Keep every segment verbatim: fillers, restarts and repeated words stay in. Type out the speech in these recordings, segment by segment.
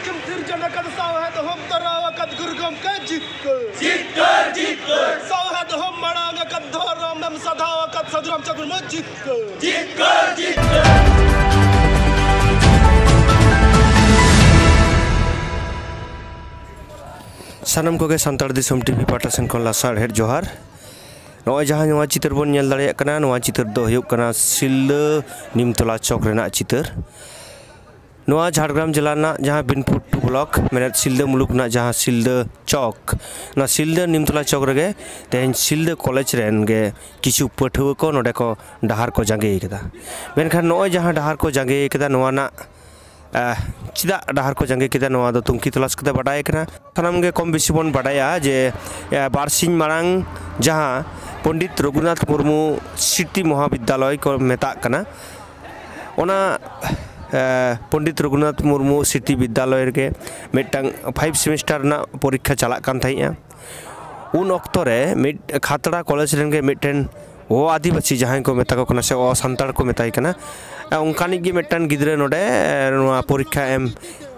ᱥᱤᱨᱡᱚᱱ ᱟᱠᱟᱫ ᱥᱟᱶᱦᱮᱫ ᱦᱚᱸᱢ ᱛᱚᱨᱟᱣ ᱟᱠᱟᱫ ᱜᱩᱨᱩ ᱜᱚᱢᱠᱮ ᱡᱤᱛᱠᱟᱹᱨ᱾ ᱡᱤᱛᱠᱟᱹᱨ, ᱡᱤᱛᱠᱟᱹᱨ᱾ ᱥᱟᱶᱦᱮᱫ ᱦᱚᱸᱢ ᱢᱟᱲᱟᱝ ᱟᱠᱟᱫ ᱫᱷᱚᱨᱚᱢᱮᱢ ᱥᱟᱫᱷᱟᱣ ᱟᱠᱟᱫ ᱥᱟᱹᱫᱷᱩ ᱨᱟᱢᱪᱟᱸᱫᱽ ᱢᱩᱨᱢᱩ ᱡᱤᱛᱠᱟᱹᱨ᱾ ᱡᱤᱛᱠᱟᱹᱨ, ᱡᱤᱛᱠᱟᱹᱨ᱾ ᱥᱟᱱᱟᱢ ᱠᱚᱜᱮ ᱥᱟᱱᱛᱟᱲ ᱫᱤᱥᱚᱢ ᱴᱤᱵᱷᱤ ᱯᱟᱦᱴᱟ ᱥᱮᱱ ᱠᱷᱚᱱ ᱞᱟᱥᱟᱲᱦᱮᱫ ᱡᱚᱦᱟᱨ᱾ ᱱᱚᱜᱼᱚᱭ ᱡᱟᱦᱟᱸ ᱱᱚᱣᱟ ᱪᱤᱛᱟᱹᱨ ᱵᱚᱱ ᱧᱮᱞ ᱫᱟᱲᱮᱭᱟᱜ ᱠᱟᱱᱟ, ᱱᱚᱣᱟ ᱪᱤᱛᱟᱹᱨ ᱫᱚ ᱦᱩᱭᱩᱜ ᱠᱟᱱᱟ ᱥᱤᱞᱫᱟᱹ ᱱᱤᱢᱛᱚᱞᱟ ᱪᱚᱠ ᱨᱮᱱᱟᱜ ᱪᱤᱛᱟᱹᱨ᱾ ᱱᱚᱣᱟ ᱡᱷᱟᱲᱜᱨᱟᱢ ᱡᱮᱞᱟ ᱨᱮᱱᱟᱜ ᱡᱟᱦᱟᱸ ᱵᱤᱱᱯᱩᱨ ᱴᱩ ᱵᱞᱚᱠ, ᱢᱮᱱᱮᱫ ᱥᱤᱞᱫᱟᱹ ᱢᱩᱞᱩᱠ ᱨᱮᱱᱟᱜ ᱡᱟᱦᱟᱸ ᱥᱤᱞᱫᱟᱹ ᱪᱚᱠ, ᱚᱱᱟ ᱥᱤᱞᱫᱟᱹ ᱱᱤᱢᱛᱚᱞᱟ ᱪᱚᱠ ᱨᱮᱜᱮ ᱛᱮᱦᱮᱧ ᱥᱤᱞᱫᱟᱹ ᱠᱚᱞᱮᱡᱽ ᱨᱮᱱ ᱜᱮ ᱠᱤᱪᱷᱩ ᱯᱟᱹᱴᱷᱩᱣᱟᱹ ᱠᱚ ᱱᱚᱰᱮ ᱠᱚ ᱰᱟᱦᱟᱨ ᱠᱚ ᱡᱟᱸᱜᱮ ᱠᱟᱫᱟ᱾ ᱢᱮᱱᱠᱷᱟᱱ ᱱᱚᱜᱼᱚᱭ ᱡᱟᱦᱟᱸ ᱰᱟᱦᱟᱨ ᱠᱚ ᱡᱟᱸᱜᱮ ᱠᱟᱫᱟ, ᱱᱚᱣᱟ ᱨᱮᱱᱟᱜ, ᱟᱦ, ᱪᱮᱫᱟᱜ ᱰᱟᱦᱟᱨ ᱠᱚ ᱡᱟᱸᱜᱮ ᱠᱮᱫᱟ, ᱱᱚᱣᱟ ᱫᱚ ᱛᱩᱝᱠᱷᱤ ᱛᱚᱞᱟᱥ ᱠᱟᱛᱮ ᱵᱟᱰᱟᱭ ᱠᱟᱱᱟ᱾ ᱥᱟᱱᱟᱢ ᱜᱮ ᱠᱚᱢ ᱵᱮᱥᱤ ᱵᱚᱱ ᱵᱟᱰᱟᱭᱟ ᱡᱮ, ᱟᱦ, ᱵᱟᱨ ᱥᱤᱧ ᱢᱟᱲᱟᱝ ᱡᱟᱦᱟᱸ ᱯᱚᱱᱰᱤᱛ ᱨᱚᱜᱷᱩᱱᱟᱛᱷ ᱢᱩᱨᱢᱩ ᱥᱨᱤᱛᱤ ᱢᱚᱦᱟᱵᱤᱫᱽᱫᱟᱞᱚᱭ ᱠᱚ ᱢᱮᱛᱟᱜ ᱠᱟᱱᱟ, ᱚᱱᱟ, ᱟᱦ, ᱯᱚᱱᱰᱤᱛ ᱨᱚᱜᱷᱩᱱᱟᱛᱷ ᱢᱩᱨᱢᱩ ᱥᱨᱤᱛᱤ ᱵᱤᱫᱽᱫᱟᱞᱚᱭ ᱨᱮᱜᱮ ᱢᱤᱫᱴᱟᱝ ᱯᱷᱟᱭᱤᱵᱷ ᱥᱮᱢᱤᱥᱴᱟᱨ ᱨᱮᱱᱟᱜ ᱯᱚᱨᱤᱠᱠᱷᱟ ᱪᱟᱞᱟᱜ ᱠᱟᱱ ᱛᱟᱦᱮᱸᱫᱼᱟ᱾ ᱩᱱ ᱚᱠᱛᱚ ᱨᱮ ᱢᱤᱫ ᱠᱷᱟᱛᱲᱟ ᱠᱚᱞᱮᱡᱽ ᱨᱮᱱ ᱜᱮ ᱢᱤᱫᱴᱮᱱ ᱚ ᱟᱹᱫᱤᱵᱟᱹᱥᱤ ᱡᱟᱦᱟᱸᱭ ᱠᱚ ᱢᱮᱛᱟ ᱠᱚ ᱠᱟᱱᱟ ᱥᱮ ᱚ ᱥᱟᱱᱛᱟᱲ ᱠᱚ ᱢᱮᱛᱟᱭ ᱠᱟᱱᱟ, ᱚᱱᱠᱟᱱᱤᱡ ᱜᱮ ᱢᱤᱫᱴᱟᱝ ᱜᱤᱫᱽᱨᱟᱹ ᱱᱚᱰᱮ, ᱮ, ᱱᱚᱣᱟ ᱯᱚᱨᱤᱠᱠᱷᱟ ᱮᱢ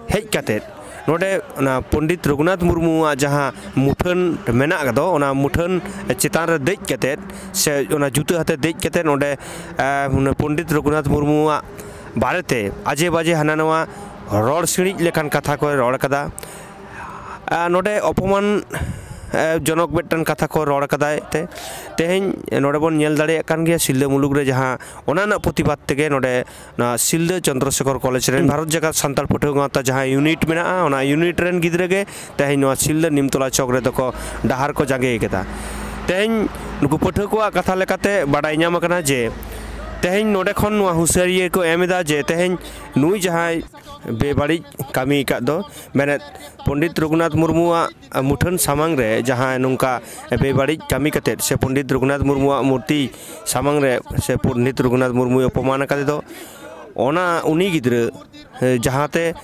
ᱦᱮᱡ ᱠᱟᱛᱮᱫ ᱱᱚᱰᱮ ᱚᱱᱟ ᱯᱚᱱᱰᱤᱛ ᱨᱚᱜᱷᱩᱱᱟᱛᱷ ᱢᱩᱨᱢᱩᱣᱟᱜ ᱡᱟᱦᱟᱸ ᱢᱩᱴᱷᱟᱹᱱ ᱢᱮᱱᱟᱜ ᱠᱟᱫᱚ, ᱚᱱᱟ ᱢᱩᱴᱷᱟᱹᱱ ᱪᱮᱛᱟᱱ ᱨᱮ ᱫᱮᱡ ᱠᱟᱛᱮᱫ ᱥᱮ ᱚᱱᱟ ᱡᱩᱛᱟᱹ ᱟᱛᱮ ᱫᱮᱡ ᱠᱟᱛᱮᱫ ᱱᱚᱰᱮ, ᱮ, ᱚᱱᱟ ᱯᱚᱱᱰᱤᱛ ᱨᱚᱜᱷᱩᱱᱟᱛᱷ ᱢᱩᱨᱢᱩᱣᱟᱜ ᱵᱟᱨᱮᱛᱮ ᱟᱡᱮ ᱵᱟᱡᱮ ᱦᱟᱱᱟ ᱱᱟᱣᱟ ᱨᱚᱲ ᱥᱤᱬᱤᱡ ᱞᱮᱠᱟᱱ ᱠᱟᱛᱷᱟ ᱠᱚᱭ ᱨᱚᱲ ᱠᱟᱫᱟ᱾ ᱟᱨ ᱱᱚᱰᱮ ᱚᱯᱚᱢᱟᱱ, ᱮ, ᱡᱚᱱᱚᱠ ᱢᱤᱫᱴᱟᱝ ᱠᱟᱛᱷᱟ ᱠᱚ ᱨᱚᱲ ᱠᱟᱫᱟᱭ ᱛᱮ᱾ ᱛᱮᱦᱮᱧ ᱱᱚᱰᱮ ᱵᱚᱱ ᱧᱮᱞ ᱫᱟᱲᱮᱭᱟᱜ ᱠᱟᱱ ᱜᱮᱭᱟ ᱥᱤᱞᱫᱟᱹ ᱢᱩᱞᱩᱠ ᱨᱮ ᱡᱟᱦᱟᱸ ᱚᱱᱟ ᱨᱮᱱᱟᱜ ᱯᱨᱚᱛᱤᱵᱟᱫ ᱛᱮᱜᱮ ᱱᱚᱰᱮ ᱱᱚᱣᱟ ᱥᱤᱞᱫᱟᱹ ᱪᱚᱱᱫᱨᱚᱥᱮᱠᱷᱚᱨ ᱠᱚᱞᱮᱡᱽ ᱨᱮᱱ ᱵᱷᱟᱨᱚᱛ ᱡᱟᱠᱟᱛ ᱥᱟᱱᱛᱟᱲ ᱯᱟᱹᱴᱷᱩᱣᱟᱹ ᱜᱟᱶᱛᱟ ᱡᱟᱦᱟᱸ ᱤᱭᱩᱱᱤᱴ ᱢᱮᱱᱟᱜᱼᱟ, ᱚᱱᱟ ᱤᱭᱩᱱᱤᱴ ᱨᱮᱱ ᱜᱤᱫᱽᱨᱟᱹ ᱜᱮ ᱛᱮᱦᱮᱧ ᱱᱚᱣᱟ ᱥᱤᱞᱫᱟᱹ ᱱᱤᱢᱛᱚᱞᱟ ᱪᱚᱠ ᱨᱮᱫᱚ ᱠᱚ ᱰᱟᱦᱟᱨ ᱠᱚ ᱡᱟᱸᱜᱮ ᱠᱮᱫᱟ᱾ ᱛᱮᱦᱮᱧ ᱱᱩᱠᱩ ᱯᱟᱹᱴᱷᱩᱣᱟᱹ ᱠᱚᱣᱟᱜ ᱠᱟᱛᱷᱟ ᱞᱮᱠᱟᱛᱮ ᱵᱟᱰᱟᱭ ᱧᱟᱢ ᱟᱠᱟᱱᱟ ᱡᱮ ᱛᱮᱦᱮᱧ ᱱᱚᱰᱮ ᱠᱷᱚᱱ ᱱᱚᱣᱟ ᱦᱩᱸᱥᱤᱭᱟᱹᱨᱤᱭᱟᱹ ᱠᱚ ᱮᱢ ᱮᱫᱟ ᱡᱮ ᱛᱮᱦᱮᱧ ᱱᱩᱭ ᱡᱟᱦᱟᱸᱭ ᱵᱮᱵᱟᱹᱲᱤᱡ ᱠᱟᱹᱢᱤ ᱟᱠᱟᱫ ᱫᱚ, ᱢᱮᱱᱮᱫ ᱯᱚᱱᱰᱤᱛ ᱨᱚᱜᱷᱩᱱᱟᱛᱷ ᱢᱩᱨᱢᱩᱣᱟᱜ ᱢᱩᱴᱷᱟᱹᱱ ᱥᱟᱢᱟᱝ ᱨᱮ ᱡᱟᱦᱟᱸ ᱱᱚᱝᱠᱟ ᱵᱮᱵᱟᱹᱲᱤᱡ ᱠᱟᱹᱢᱤ ᱠᱟᱛᱮᱫ ᱥᱮ ᱯᱚᱱᱰᱤᱛ ᱨᱚᱜᱷᱩᱱᱟᱛᱷ ᱢᱩᱨᱢᱩᱣᱟᱜ ᱢᱩᱨᱛᱤ ᱥᱟᱢᱟᱝ ᱨᱮ ᱥᱮ ᱯᱚᱱᱰᱤᱛ ᱨᱚᱜᱷᱩᱱᱟᱛᱷ ᱢᱩᱨᱢᱩᱭ ᱚᱯᱚᱢᱟᱱ ᱟᱠᱟᱫᱮ ᱫᱚ, ᱚᱱᱟ ᱩᱱᱤ ᱜᱤᱫᱽᱨᱟᱹ, ᱮ, ᱡᱟᱦᱟᱸᱛᱮ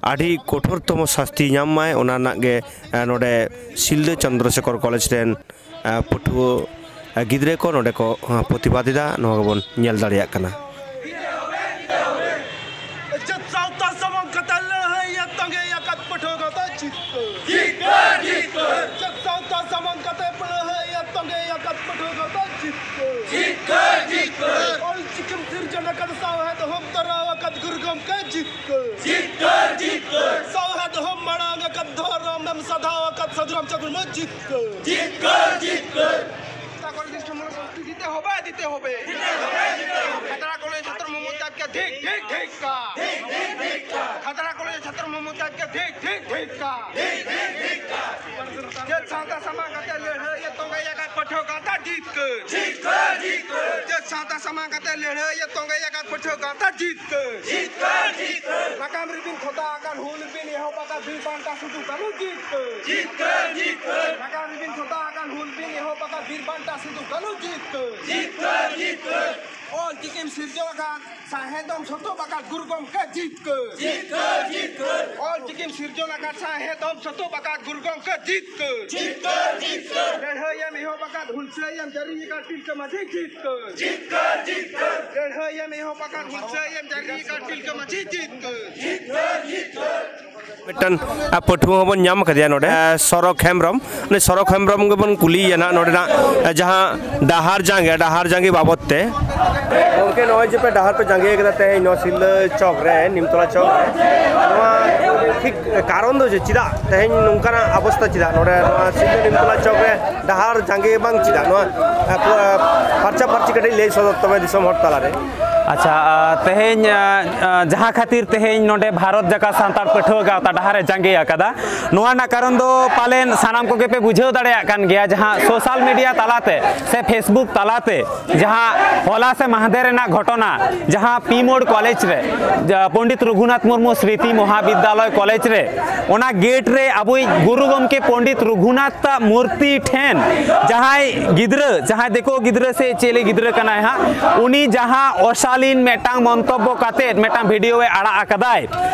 ᱟᱹᱰᱤ ᱠᱚᱴᱷᱳᱨᱛᱚᱢᱚ ᱥᱟᱥᱛᱤ ᱧᱟᱢ ᱢᱟᱭ, ᱚᱱᱟ ᱨᱮᱱᱟᱜ ᱜᱮ, ᱮ, ᱱᱚᱰᱮ ᱥᱤᱞᱫᱟᱹ ᱪᱚᱱᱫᱨᱚᱥᱮᱠᱷᱚᱨ ᱠᱚᱞᱮᱡᱽ ᱨᱮᱱ, ᱮ, ᱯᱟᱹᱴᱷᱩᱣᱟᱹ, ᱮ, ᱜᱤᱫᱽᱨᱟᱹ ᱠᱚ ᱱᱚᱰᱮ ᱠᱚ, ᱮ, ᱯᱨᱚᱛᱤᱵᱟᱫ ᱮᱫᱟ, ᱱᱚᱣᱟ ᱜᱮᱵᱚᱱ ᱧᱮᱞ ᱫᱟᱲᱮᱭᱟᱜ ᱠᱟᱱᱟ᱾ ᱡᱟᱹᱛ ᱥᱟᱶᱛᱟ ᱥᱟᱢᱟᱝ ᱠᱟᱛᱮ ᱞᱟᱹᱲᱦᱟᱹᱭ ᱮᱛᱚᱝ ᱡᱤᱛᱠᱟᱹᱨ, ᱡᱤᱛᱠᱟᱹᱨ᱾ ᱪᱮᱫ ᱥᱟᱶᱛᱟ ᱥᱟᱢᱟᱝ ᱠᱟᱛᱮ ᱞᱟᱹᱲᱦᱟᱹᱭ ᱮ ᱛᱚᱸᱜᱮ ᱟᱠᱟᱫ ᱯᱟᱹᱴᱷᱩᱣᱟᱹ ᱜᱟᱶᱛᱟ ᱡᱤᱛᱠᱟᱹᱨ᱾ ᱡᱤᱛᱠᱟᱹᱨ, ᱡᱤᱛᱠᱟᱹᱨ᱾ ᱚᱞ ᱪᱤᱠᱤᱢ ᱥᱤᱨᱡᱚᱱ ᱟᱠᱟᱫ ᱥᱟᱶᱦᱮᱫ ᱦᱚᱸᱢ ᱛᱚᱨᱟᱣ ᱟᱠᱟᱫ ᱜᱩᱨᱩ ᱜᱚᱢᱠᱮ ᱡᱤᱛᱠᱟᱹᱨ᱾ ᱡᱤᱛᱠᱟᱹᱨ, ᱡᱤᱛᱠᱟᱹᱨ᱾ ᱥᱟᱶᱦᱮᱫ ᱦᱚᱸᱢ ᱢᱟᱲᱟᱝ ᱟᱠᱟᱫ ᱫᱷᱚᱨᱚᱢ ᱮᱢ ᱥᱟᱫᱷᱟᱣ ᱟᱠᱟᱫ ᱥᱟᱹᱫᱷᱩ ᱨᱟᱢᱪᱟᱸᱫᱽ ᱢᱩᱨᱢᱩ ᱡᱤᱛᱠᱟᱹᱨ᱾ ᱡᱤᱛᱠᱟᱹᱨ, ᱡᱤᱛᱠᱟᱹᱨ᱾ ᱠᱚᱞᱮᱡᱽ ᱫᱤᱥᱚᱢ ᱢᱩᱞᱩᱠ ᱜᱳᱥᱴᱤ দিতে হবে, দিতে হবে। খাতড়া কলেজ ছাত্র মোহাম্মদ জাহিদকে ধিক, ধিক, ধিক্কার। খাতড়া কলেজ ছাত্র মোহাম্মদ জাহিদকে ধিক, ধিক, ধিক্কার। ᱪᱮᱫ ᱥᱟᱶᱛᱟ ᱥᱟᱢᱟᱝ ᱠᱟᱛᱮ ᱞᱟᱹᱲᱦᱟᱹᱭ ᱮ ᱛᱚᱸᱜᱮ ᱟᱠᱟᱫ ᱯᱟᱹᱴᱷᱩᱣᱟᱹ ᱜᱟᱶᱛᱟ ᱡᱤᱛᱠᱟᱹᱨ᱾ ᱡᱤᱛᱠᱟᱹᱨ, ᱡᱤᱛᱠᱟᱹᱨ᱾ ᱪᱮᱫ ᱥᱟᱶᱛᱟ ᱥᱟᱢᱟᱝ ᱠᱟᱛᱮ ᱞᱟᱹᱲᱦᱟᱹᱭ ᱮ ᱛᱚᱸᱜᱮ ᱟᱠᱟᱫ ᱯᱟᱹᱴᱷᱩᱣᱟᱹ ᱜᱟᱶᱛᱟ ᱡᱤᱛᱠᱟᱹᱨ᱾ ᱡᱤᱛᱠᱟᱹᱨ, ᱡᱤᱛᱠᱟᱹᱨ᱾ ᱱᱟᱜᱟᱢ ᱨᱮᱵᱤᱱ ᱠᱷᱚᱫᱟ ᱟᱠᱟᱱ ᱦᱩᱞ ᱵᱤᱱ ᱮᱦᱚᱵ ᱟᱠᱟᱫ ᱵᱤᱨ ᱵᱟᱱᱴᱟ ᱥᱤᱫᱩ ᱠᱟᱹᱱᱦᱩ ᱡᱤᱛᱠᱟᱹᱨ᱾ ᱡᱤᱛᱠᱟᱹᱨ, ᱡᱤᱛᱠᱟᱹᱨ᱾ ᱱᱟᱜᱟᱢ ᱨᱮᱵᱤᱱ ᱠᱷᱚᱫᱟ ᱟᱠᱟᱱ ᱦᱩᱞ ᱵᱤᱱ ᱮᱦᱚᱵ ᱟᱠᱟᱫ ᱵᱤᱨ ᱵᱟᱱᱴᱟ ᱥᱤᱫᱩ ᱠᱟᱹᱱᱦᱩ ᱡᱤᱛᱠᱟᱹᱨ᱾ ᱡᱤᱛᱠᱟᱹᱨ, ᱡᱤᱛᱠᱟᱹᱨ᱾ ᱚᱞ ᱪᱤᱠᱤᱢ ᱥᱤᱨᱡᱚᱱ ᱟᱠᱟᱫ ᱥᱟᱶᱦᱮᱫ ᱮᱢ ᱥᱚᱛᱚᱵ ᱟᱠᱟᱫ ᱜᱩᱨᱩ ᱜᱚᱢᱠᱮ ᱡᱤᱛᱠᱟᱹᱨ᱾ ᱡᱤᱛᱠᱟᱹᱨ, ᱡᱤᱛᱠᱟᱹᱨ᱾ ᱚᱞ ᱪᱤᱠᱤᱢ ᱥᱤᱨᱡᱚᱱ ᱟᱠᱟᱫ ᱥᱟᱶᱦᱮᱫ ᱮᱢ ᱥᱚᱛᱚᱵ ᱟᱠᱟᱫ ᱜᱩᱨᱩ ᱜᱚᱢᱠᱮ ᱡᱤᱛᱠᱟᱹᱨ᱾ ᱡᱤᱛᱠᱟᱹᱨ, ᱡᱤᱛᱠᱟᱹᱨ᱾ ᱞᱟᱹᱲᱦᱟᱹᱭ ᱮᱢ ᱮᱦᱚᱵ ᱟᱠᱟᱫ ᱦᱩᱞᱥᱟᱹᱭ ᱮᱢ ᱡᱟᱹᱨᱤ ᱟᱠᱟᱫ ᱛᱤᱞᱠᱟᱹ ᱢᱟᱹᱡᱷᱤ ᱡᱤᱛᱠᱟᱹᱨ᱾ ᱡᱤᱛᱠᱟᱹᱨ, ᱡᱤᱛᱠᱟᱹᱨ᱾ ᱞᱟᱹᱲᱦᱟᱹᱭ ᱮᱢ ᱮᱦᱚᱵ ᱟᱠᱟᱫ ᱦᱩᱞᱥᱟᱹᱭ ᱮᱢ ᱡᱟᱹᱨᱤ ᱟᱠᱟᱫ ᱛᱤᱞᱠᱟᱹ ᱢᱟᱹᱡᱷᱤ ᱡᱤᱛᱠᱟᱹᱨ᱾ ᱡᱤᱛᱠᱟᱹᱨ, ᱡᱤᱛᱠᱟᱹᱨ᱾ ᱢᱤᱫᱴᱟᱝ, ᱟ, ᱯᱟᱹᱴᱷᱩᱣᱟᱹ ᱦᱚᱸᱵᱚᱱ ᱧᱟᱢ ᱟᱠᱟᱫᱮᱭᱟ ᱱᱚᱰᱮ, ᱟ, ᱥᱚᱨᱚᱠ ᱦᱮᱢᱵᱨᱚᱢ᱾ ᱩᱱᱤ ᱥᱚᱨᱚᱠ ᱦᱮᱢᱵᱨᱚᱢ ᱜᱮᱵᱚᱱ ᱠᱩᱞᱤᱭᱮᱭᱟ ᱱᱟᱜ ᱱᱚᱰᱮᱱᱟᱜ, ᱟ, ᱡᱟᱦᱟᱸ ᱰᱟᱦᱟᱨ ᱡᱟᱸᱜᱮ, ᱰᱟᱦᱟᱨ ᱡᱟᱸᱜᱮ ᱵᱟᱵᱚᱫ ᱛᱮ᱾ ᱜᱚᱢᱠᱮ, ᱱᱚᱜᱼᱚᱭ ᱡᱮ ᱯᱮ ᱰᱟᱦᱟᱨ ᱯᱮ ᱡᱟᱸᱜᱮ ᱠᱟᱫᱟ ᱛᱮᱦᱮᱧ ᱱᱚᱣᱟ ᱥᱤᱞᱫᱟᱹ ᱪᱚᱠ ᱨᱮ, ᱱᱤᱢᱛᱚᱞᱟ ᱪᱚᱠ ᱨᱮ, ᱱᱚᱣᱟ ᱴᱷᱤᱠ ᱠᱟᱨᱚᱱ ᱫᱚ ᱪᱮᱫ? ᱪᱮᱫᱟᱜ ᱛᱮᱦᱮᱧ ᱱᱚᱝᱠᱟᱱᱟᱜ ᱚᱵᱚᱥᱛᱟ? ᱪᱮᱫᱟᱜ ᱱᱚᱰᱮ ᱱᱚᱣᱟ ᱥᱤᱞᱫᱟᱹ ᱱᱤᱢᱛᱚᱞᱟ ᱪᱚᱠ ᱨᱮ ᱰᱟᱦᱟᱨ ᱡᱟᱸᱜᱮ ᱵᱟᱝ? ᱪᱮᱫᱟᱜ ᱱᱚᱣᱟ, ᱟ, ᱯᱩ-, ᱟ, ᱯᱷᱟᱨᱪᱟ ᱯᱷᱟᱨᱪᱤ ᱠᱟᱹᱴᱤᱡ ᱞᱟᱹᱭ ᱥᱚᱫᱚᱨ ᱛᱟᱵᱚᱱ ᱫᱤᱥᱚᱢ ᱦᱚᱲ ᱛᱟᱞᱟᱨᱮ᱾ ᱟᱪᱪᱷᱟ, ᱟ, ᱛᱮᱦᱮᱧ, ᱟ, ᱟ, ᱡᱟᱦᱟᱸ ᱠᱷᱟᱹᱛᱤᱨ ᱛᱮᱦᱮᱧ ᱱᱚᱰᱮ ᱵᱷᱟᱨᱚᱛ ᱡᱟᱠᱟᱛ ᱥᱟᱱᱛᱟᱲ ᱯᱟᱹᱴᱷᱩᱣᱟᱹ ᱜᱟᱶᱛᱟ ᱰᱟᱦᱟᱨ ᱮ ᱡᱟᱸᱜᱮ ᱟᱠᱟᱫᱟ, ᱱᱚᱣᱟ ᱨᱮᱱᱟᱜ ᱠᱟᱨᱚᱱ ᱫᱚ ᱯᱟᱞᱮᱱ ᱥᱟᱱᱟᱢ ᱠᱚᱜᱮ ᱯᱮ ᱵᱩᱡᱷᱟᱹᱣ ᱫᱟᱲᱮᱭᱟᱜ ᱠᱟᱱ ᱜᱮᱭᱟ, ᱡᱟᱦᱟᱸ ᱥᱳᱥᱟᱞ ᱢᱤᱰᱤᱭᱟ ᱛᱟᱞᱟᱛᱮ ᱥᱮ ᱯᱷᱮᱥᱵᱩᱠ ᱛᱟᱞᱟᱛᱮ ᱡᱟᱦᱟᱸ ᱦᱚᱞᱟ ᱥᱮ ᱢᱟᱦᱫᱮᱨ ᱨᱮᱱᱟᱜ ᱜᱷᱚᱴᱚᱱᱟ, ᱡᱟᱦᱟᱸ ᱯᱤ ᱢᱳᱲ ᱠᱚᱞᱮᱡᱽ ᱨᱮ, ᱡᱟ-, ᱯᱚᱱᱰᱤᱛ ᱨᱚᱜᱷᱩᱱᱟᱛᱷ ᱢᱩᱨᱢᱩ ᱥᱢᱨᱤᱛᱤ ᱢᱚᱦᱟᱵᱤᱫᱽᱫᱟᱞᱚᱭ ᱠᱚᱞᱮᱡᱽ ᱨᱮ, ᱚᱱᱟ ᱜᱮᱴ ᱨᱮ ᱟᱵᱚᱭᱤᱡ ᱜᱩᱨᱩ ᱜᱚᱢᱠᱮ ᱯᱚᱱᱰᱤᱛ ᱨᱚᱜᱷᱩᱱᱟᱛᱷ ᱟᱜ ᱢᱩᱨᱛᱤ ᱴᱷᱮᱱ ᱡᱟᱦᱟᱸᱭ ᱜᱤᱫᱽᱨᱟᱹ, ᱡᱟᱦᱟᱸᱭ ᱫᱤᱠᱩ ᱜᱤᱫᱽᱨᱟᱹ ᱥᱮ ᱪᱮᱞᱮ ᱜᱤᱫᱽᱨᱟᱹ ᱠᱟᱱᱟᱭ ᱦᱟᱸᱜ, ᱩᱱᱤ ᱡᱟᱦᱟᱸ ᱚᱥᱟ- ᱟᱹᱞᱤᱧ ᱢᱤᱫᱴᱟᱝ ᱢᱚᱱᱛᱚᱵᱵᱚ ᱠᱟᱛᱮᱫ ᱢᱤᱫᱴᱟᱝ ᱵᱷᱤᱰᱤᱭᱳ ᱮ ᱟᱲᱟᱜ ᱟᱠᱟᱫᱟᱭ᱾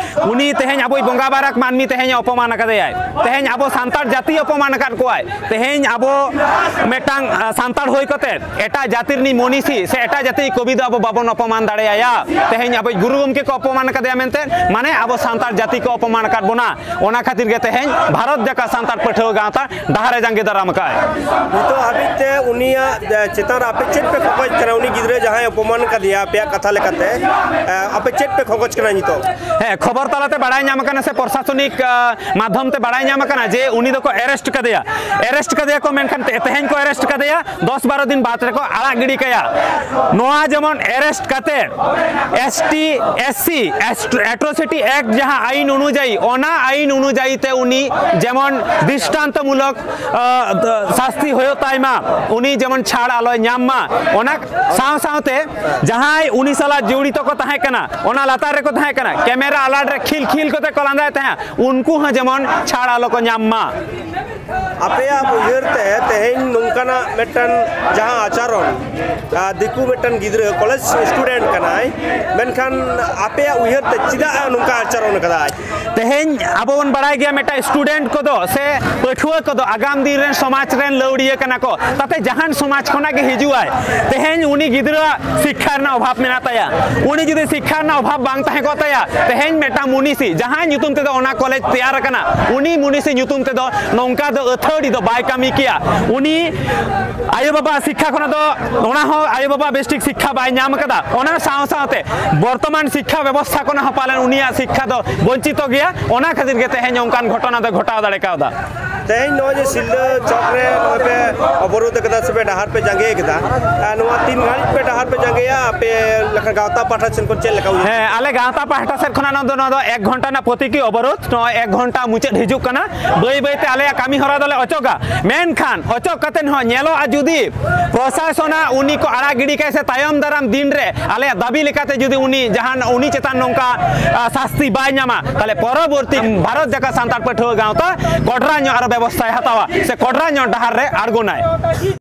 ᱩᱱᱤ ᱛᱮᱦᱮᱧ ᱟᱵᱚᱭ ᱵᱚᱸᱜᱟ ᱵᱟᱨᱟᱠ ᱢᱟᱹᱱᱢᱤ ᱛᱮᱦᱮᱧ ᱮ ᱚᱯᱚᱢᱟᱱ ᱟᱠᱟᱫᱮᱭᱟᱭ᱾ ᱛᱮᱦᱮᱧ ᱟᱵᱚ ᱥᱟᱱᱛᱟᱲ ᱡᱟᱹᱛᱤ ᱚᱯᱚᱢᱟᱱ ᱟᱠᱟᱫ ᱠᱚᱣᱟᱭ᱾ ᱛᱮᱦᱮᱧ ᱟᱵᱚ ᱢᱤᱫᱴᱟᱝ, ᱟ, ᱥᱟᱱᱛᱟᱲ ᱦᱩᱭ ᱠᱟᱛᱮᱫ ᱮᱴᱟᱜ ᱡᱟᱹᱛᱤ ᱨᱤᱱᱤᱡ ᱢᱚᱱᱤᱥᱤ ᱥᱮ ᱮᱴᱟᱜ ᱡᱟᱹᱛᱤ ᱠᱚᱵᱤ ᱫᱚ ᱟᱵᱚ ᱵᱟᱵᱚᱱ ᱚᱯᱚᱢᱟᱱ ᱫᱟᱲᱮᱭᱟᱭᱟ᱾ ᱛᱮᱦᱮᱧ ᱟᱵᱚᱭᱤᱡ ᱜᱩᱨᱩ ᱜᱚᱢᱠᱮ ᱠᱚ ᱚᱯᱚᱢᱟᱱ ᱟᱠᱟᱫᱮᱭᱟ ᱢᱮᱱᱛᱮ, ᱢᱟᱱᱮ ᱟᱵᱚ ᱥᱟᱱᱛᱟᱲ ᱡᱟᱹᱛᱤ ᱠᱚ ᱚᱯᱚᱢᱟᱱ ᱟᱠᱟᱫ ᱵᱚᱱᱟ᱾ ᱚᱱᱟ ᱠᱷᱟᱹᱛᱤᱨ ᱜᱮ ᱛᱮᱦᱮᱧ ᱵᱷᱟᱨᱚᱛ ᱡᱟᱠᱟᱛ ᱥᱟᱱᱛᱟᱲ ᱯᱟᱹᱴᱷᱩᱣᱟᱹ ᱜᱟᱶᱛᱟ ᱰᱟᱦᱟᱨ ᱮ ᱡᱟᱸᱜᱮ ᱫᱟᱨᱟᱢ ᱟᱠᱟᱫᱼᱟᱭ᱾ ᱱᱤᱛᱚᱜ ᱦᱟᱹᱵᱤᱡ ᱛᱮ ᱩᱱᱤᱭᱟᱜ, ᱮ, ᱪᱮᱛᱟᱱ ᱨᱮ ᱟᱯᱮ ᱪᱮᱫ ᱯᱮ ᱠᱷᱚᱠᱚᱡ ᱠᱟᱱᱟ? ᱩᱱᱤ ᱜᱤᱫᱽᱨᱟᱹ ᱡᱟᱦᱟᱸᱭ ᱚᱯᱚᱢᱟᱱ ᱠᱟᱫᱮᱭᱟ ᱟᱯᱮᱭᱟᱜ ᱠᱟᱛᱷᱟ ᱞᱮᱠᱟᱛᱮ, ᱮ, ᱟᱯᱮ ᱪᱮᱫ ᱯᱮ ᱠᱷᱚᱠᱚᱡ ᱠᱟᱱᱟ ᱱᱤᱛᱚᱜ? ᱦᱮᱸ, ᱠᱷᱚᱵᱚᱨ ᱛᱟᱞᱟᱛᱮ ᱵᱟᱲᱟᱭ ᱧᱟᱢ ᱟᱠᱟᱱᱟ ᱥᱮ ᱯᱨᱚᱥᱟᱥᱚᱱᱤᱠ, ᱟ, ᱢᱟᱫᱽᱫᱷᱚᱢ ᱛᱮ ᱵᱟᱲᱟᱭ ᱧᱟᱢ ᱟᱠᱟᱱᱟ ᱡᱮ ᱩᱱᱤ ᱫᱚᱠᱚ ᱮᱨᱮᱥᱴ ᱠᱟᱫᱮᱭᱟ᱾ ᱮᱨᱮᱥᱴ ᱠᱟᱫᱮᱭᱟ ᱠᱚ, ᱢᱮᱱᱠᱷᱟᱱ ᱛᱮ-, ᱛᱮᱦᱮᱧ ᱠᱚ ᱮᱨᱮᱥᱴ ᱠᱟᱫᱮᱭᱟ, ᱫᱚᱥ ᱵᱟᱨᱚ ᱫᱤᱱ ᱵᱟᱫᱽ ᱨᱮᱠᱚ ᱟᱲᱟᱜ ᱜᱤᱰᱤ ᱠᱟᱭᱟ᱾ ᱱᱚᱣᱟ ᱡᱮᱢᱚᱱ ᱮᱨᱮᱥᱴ ᱠᱟᱛᱮ S T, S C, atrocity act ᱡᱟᱦᱟᱸ ᱟᱭᱤᱱ ᱚᱱᱩᱡᱟᱭᱤ, ᱚᱱᱟ ᱟᱭᱤᱱ ᱚᱱᱩᱡᱟᱭᱤ ᱛᱮ ᱩᱱᱤ ᱡᱮᱢᱚᱱ ᱫᱨᱤᱥᱴᱟᱱᱛᱚᱢᱩᱞᱚᱠ, ᱟ, ᱫᱚ, ᱥᱟᱥᱛᱤ ᱦᱩᱭᱩᱜ ᱛᱟᱭ ᱢᱟ, ᱩᱱᱤ ᱡᱮᱢᱚᱱ ᱪᱷᱟᱲ ᱟᱞᱚᱭ ᱧᱟᱢ ᱢᱟ᱾ ᱚᱱᱟ ᱥᱟᱶ ᱥᱟᱶᱛᱮ ᱡᱟᱦᱟᱸᱭ ᱩᱱᱤ ᱥᱟᱞᱟᱜ ᱡᱚᱲᱤᱛᱚ ᱠᱚ ᱛᱟᱦᱮᱸ ᱠᱟᱱᱟ, ᱚᱱᱟ ᱞᱟᱛᱟᱨ ᱨᱮᱠᱚ ᱛᱟᱦᱮᱸ ᱠᱟᱱᱟ, ᱠᱮᱢᱮᱨᱟ ᱟᱞᱟᱨᱴ ᱨᱮ ᱠᱷᱤᱞ ᱠᱷᱤᱞ ᱠᱚᱛᱮ ᱠᱚ ᱞᱟᱸᱫᱟᱭᱮᱫ ᱛᱟᱦᱮᱸᱫ, ᱩᱱᱠᱩ ᱦᱚᱸ ᱡᱮᱢᱚᱱ ᱪᱷᱟᱲ ᱟᱞᱚ ᱠᱚ ᱧᱟᱢ ᱢᱟ᱾ ᱟᱯᱮᱭᱟᱜ ᱩᱭᱦᱟᱹᱨ ᱛᱮ ᱛᱮᱦᱮᱧ ᱱᱚᱝᱠᱟᱱᱟᱜ ᱢᱤᱫᱴᱟᱝ ᱡᱟᱦᱟᱸ ᱟᱪᱟᱨᱚᱱ, ᱟᱨ ᱫᱤᱠᱩ ᱢᱤᱫᱴᱟᱝ ᱜᱤᱫᱽᱨᱟᱹ ᱠᱚᱞᱮᱡᱽ ᱥᱴᱩᱰᱮᱱᱴ ᱠᱟᱱᱟᱭ, ᱢᱮᱱᱠᱷᱟᱱ ᱟᱯᱮᱭᱟᱜ ᱩᱭᱦᱟᱹᱨ ᱛᱮ ᱪᱮᱫᱟᱜ ᱱᱚᱝᱠᱟ ᱟᱪᱟᱨᱚᱱ ᱠᱟᱫᱟᱭ? ᱛᱮᱦᱮᱧ ᱟᱵᱚ ᱵᱚᱱ ᱵᱟᱲᱟᱭ ᱜᱮᱭᱟ, ᱢᱤᱫᱴᱟᱝ ᱥᱴᱩᱰᱮᱱᱴ ᱠᱚᱫᱚ ᱥᱮ ᱯᱟᱹᱴᱷᱩᱣᱟᱹ ᱠᱚᱫᱚ ᱟᱜᱟᱢ ᱫᱤᱱ ᱨᱮᱱ ᱥᱚᱢᱟᱡᱽ ᱨᱮᱱ ᱞᱟᱹᱣᱲᱤᱭᱟᱹ ᱠᱟᱱᱟ ᱠᱚ, ᱛᱟᱛᱮ ᱡᱟᱦᱟᱱ ᱥᱚᱢᱟᱡᱽ ᱠᱷᱚᱱᱟᱜ ᱜᱮ ᱦᱤᱡᱩᱜ ᱟᱭ᱾ ᱛᱮᱦᱮᱧ ᱩᱱᱤ ᱜᱤᱫᱽᱨᱟᱹᱣᱟᱜ ᱥᱤᱠᱠᱷᱟ ᱨᱮᱱᱟᱜ ᱚᱵᱷᱟᱵᱽ ᱢᱮᱱᱟᱜ ᱛᱟᱭᱟ, ᱩᱱᱤ ᱡᱩᱫᱤ ᱥᱤᱠᱠᱷᱟ ᱨᱮᱱᱟᱜ ᱚᱵᱷᱟᱵᱽ ᱵᱟᱝ ᱛᱟᱦᱮᱸ ᱠᱚᱜ ᱛᱟᱭᱟ, ᱛᱮᱦᱮᱧ ᱢᱤᱫᱴᱟᱝ ᱢᱩᱱᱤᱥᱤ ᱡᱟᱦᱟᱸᱭ ᱧᱩᱛᱩᱢ ᱛᱮᱫᱚ ᱚᱱᱟ ᱠᱚᱞᱮᱡᱽ ᱛᱮᱭᱟᱨ ᱟᱠᱟᱱᱟ, ᱩᱱᱤ ᱢᱩᱱᱤᱥᱤ ᱧᱩᱛᱩᱢ ᱛᱮᱫᱚ ᱱᱚᱝᱠᱟ ᱫᱚ ᱟᱹᱛᱷᱟᱹᱲᱤ ᱫᱚ ᱵᱟᱭ ᱠᱟᱹᱢᱤ ᱠᱮᱭᱟ᱾ ᱩᱱᱤ ᱟᱭᱳᱼᱵᱟᱵᱟ ᱥᱤᱠᱠᱷᱟ ᱠᱷᱚᱱᱟᱜ ᱫᱚ, ᱚᱱᱟ ᱦᱚᱸ ᱟᱭᱳᱼᱵᱟᱵᱟ ᱵᱮᱥᱴᱷᱤᱠ ᱥᱤᱠᱠᱷᱟ ᱵᱟᱭ ᱧᱟᱢ ᱟᱠᱟᱫᱟ᱾ ᱚᱱᱟ ᱥᱟᱶ ᱥᱟᱶᱛᱮ ᱵᱚᱨᱛᱚᱢᱟᱱ ᱥᱤᱠᱠᱷᱟ ᱵᱮᱵᱚᱥᱛᱷᱟ ᱠᱷᱚᱱᱟᱜ ᱦᱚᱸ ᱯᱟᱞᱮᱱ ᱩᱱᱤᱭᱟᱜ ᱥᱤᱠᱠᱷᱟ ᱫᱚ ᱵᱚᱧᱪᱤᱛᱚ ᱜᱮᱭᱟ᱾ ᱚᱱᱟ ᱠᱷᱟᱹᱛᱤᱨ ᱜᱮ ᱛᱮᱦᱮᱧ ᱚᱱᱠᱟᱱ ᱜᱷᱚᱴᱚᱱᱟ ᱫᱚ ᱜᱷᱚᱴᱟᱣ ᱫᱟᱲᱮ ᱠᱟᱣᱫᱟ᱾ ᱛᱮᱦᱮᱧ ᱱᱚᱜᱼᱚᱭ ᱡᱮ ᱥᱤᱞᱫᱟᱹ ᱪᱚᱠ ᱨᱮ ᱱᱚᱜᱼᱚᱭ ᱯᱮ ᱚᱵᱚᱨᱳᱫᱷ ᱟᱠᱟᱫᱟ ᱥᱮ ᱯᱮ ᱰᱟᱦᱟᱨ ᱯᱮ ᱡᱟᱸᱜᱮ ᱟᱠᱟᱫᱟ, ᱟᱨ ᱱᱚᱣᱟ ᱛᱤᱱ ᱜᱷᱟᱹᱲᱤᱡ ᱯᱮ ᱰᱟᱦᱟᱨ ᱯᱮ ᱡᱟᱸᱜᱮᱭᱟ, ᱟᱯᱮ ᱞᱮᱠᱟ ᱜᱟᱶᱛᱟ ᱯᱟᱦᱴᱟ ᱥᱮᱱ ᱠᱷᱚᱱ ᱪᱮᱫ ᱞᱮᱠᱟ ᱩᱭᱦᱟᱹᱨ? ᱦᱮᱸ, ᱟᱞᱮ ᱜᱟᱶᱛᱟ ᱯᱟᱦᱴᱟ ᱥᱮᱫ ᱠᱷᱚᱱᱟᱜ ᱱᱚᱣᱟ ᱫᱚ, ᱱᱚᱣᱟ ᱫᱚ ᱮᱠ ᱜᱷᱚᱱᱴᱟ ᱨᱮᱱᱟᱜ ᱯᱨᱚᱛᱤᱠᱤ ᱚᱵᱚᱨᱳᱫᱷ, ᱱᱚᱜᱼᱚᱭ ᱮᱠ ᱜᱷᱚᱱᱴᱟ ᱢᱩᱪᱟᱹᱫ ᱦᱤᱡᱩᱜ ᱠᱟᱱᱟ᱾ ᱵᱟᱹᱭ ᱵᱟᱹᱭ ᱛᱮ ᱟᱞᱮᱭᱟᱜ ᱠᱟᱹᱢᱤ ᱦᱚᱨᱟ ᱫᱚᱞᱮ ᱚᱪᱚᱜᱟ, ᱢᱮᱱᱠᱷᱟᱱ ᱚᱪᱚᱜ ᱠᱟᱛᱮ ᱦᱚᱸ ᱧᱮᱞᱚᱜᱼᱟ, ᱡᱩᱫᱤ ᱯᱨᱚᱥᱟᱥᱚᱱᱟᱜ ᱩᱱᱤ ᱠᱚ ᱟᱲᱟᱜ ᱜᱤᱰᱤ ᱠᱟᱭ ᱥᱮ ᱛᱟᱭᱚᱢ ᱫᱟᱨᱟᱢ ᱫᱤᱱ ᱨᱮ ᱟᱞᱮᱭᱟᱜ ᱫᱟᱹᱵᱤ ᱞᱮᱠᱟᱛᱮ ᱡᱩᱫᱤ ᱩᱱᱤ ᱡᱟᱦᱟᱱ, ᱩᱱᱤ ᱪᱮᱛᱟᱱ ᱱᱚᱝᱠᱟ, ᱟ, ᱥᱟᱥᱛᱤ ᱵᱟᱭ ᱧᱟᱢᱟ, ᱛᱟᱦᱞᱮ ᱯᱚᱨᱚᱵᱚᱨᱛᱤ ᱵᱷᱟᱨᱚᱛ ᱡᱟᱠᱟᱛ ᱥᱟᱱᱛᱟᱲ ᱯᱟᱹᱴᱷᱩᱣᱟᱹ ᱜᱟᱶᱛᱟ ᱠᱚᱰᱨᱟ ᱧᱚᱜ ᱟᱨᱚ ᱵᱮᱵᱚᱥᱛᱷᱟᱭ ᱦᱟᱛᱟᱣᱟ ᱥᱮ ᱠᱚᱰᱨᱟ ᱧᱚᱜ ᱰᱟᱦᱟᱨ ᱨᱮ ᱟᱬᱜᱚᱱᱟᱭ᱾